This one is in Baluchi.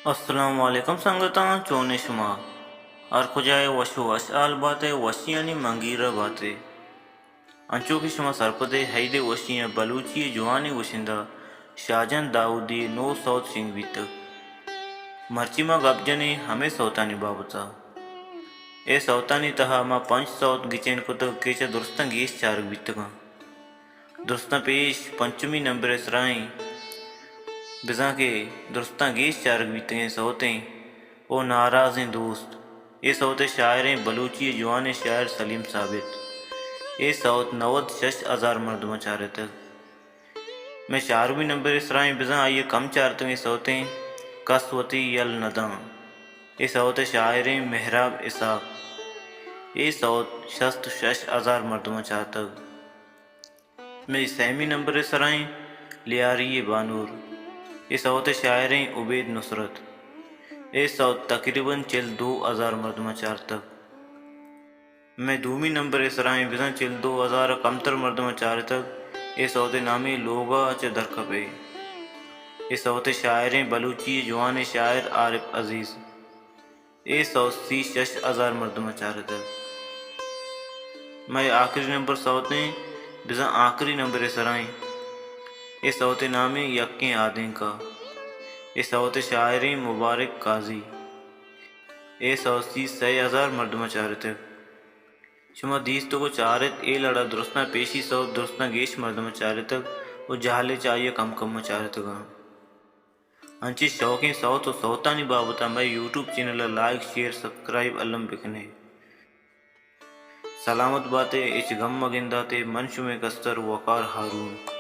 السلام علیکم سنگتاں، چون اِت شما؟ ہر کجا ئے وش ءُ وشحال بات ئے، وشیانی منگیرا بات ئے۔ انچو کہ شما سرپد ئے، ہئید ءِ وشیاں بلوچی ءِ جوانیں گشندہ شاہجان داؤدی ءِ نو سوت شنگ بیتگ۔ مرچی ما گپ جنیں ہمے سوتانی بابت ءَ۔ اے سوتانی تہا ما پنچ سوت گچین کتگ کہ چہ درستاں گیش چارگ بیتگ اَنت۔ درستاں پیش پنچمی نمبر ءِ سرا ایں، بزاں کہ درستاں گیش چارگ بیتگیں سوت ایں او نارازیں دوست۔ اے سوت ءِ شاعر ایں بلوچی ءِ جوانیں شاعر سلیم ثابت۔ اے سوت نود شش ہزار مردماں چارتگ۔ مئے چارمی نمبر ءِ سرا ایں، بزاں آئی ءَ کم چارتگیں سوت ایں کس وتی یل نہ داں۔ اے سوت ءِ شاعر ایں مہراب اسحاق۔ اے سوت شست ءُ شش ہزار مردماں چارتگ۔ مئے سیمی نمبر ءِ سرا ایں لیاری ءِ بانور۔ اے سوت ءِ شاعر ایں عبید نصرت۔ اے سوت تقریباً چل دو ہزار مردماں چارتگ۔ مئے دومی نمبر ءِ سرا ایں، بزاں چل دو ہزار ءَ کمتر مردماں چارتگ۔ اے سوت ءِ نام ایں لوگ ءَ چہ درکپ ئے۔ اے سوت ءِ شاعر ایں بلوچی ءِ جوانیں شاعر عارف عزیز۔ اے سوت سی شش ہزار مردماں چارتگ۔ مئے آخری نمبر سوت ایں، بزاں آخری نمبر ءِ سرا ایں۔ اے سوت ءِ نام ایں یکیں آدینک ءَ۔ اے سوت ءِ شاعر ایں مبارک قاضی۔ اے سوت سی سئے ہزار مردماں چارتگ۔ شما دیستگ ءُ چارت، اے لڑ ءَ درستاں پیشی سوت درستاں گیش مردماں چارتگ ءُ جہل ءَ چہ آئی ءَ کم کم ءَ چارتگ اَنت۔ انچیں شوقیں سوت ءُ سوتانی بابت ءَ مئے یوٹیوب چینل ءَ لائک، شیئر، سبسکرائب الم بکن ئے۔ سلامت بات ئے، ہچ گم مہ گندات ئے، من شمئے کستر وقار ہارون۔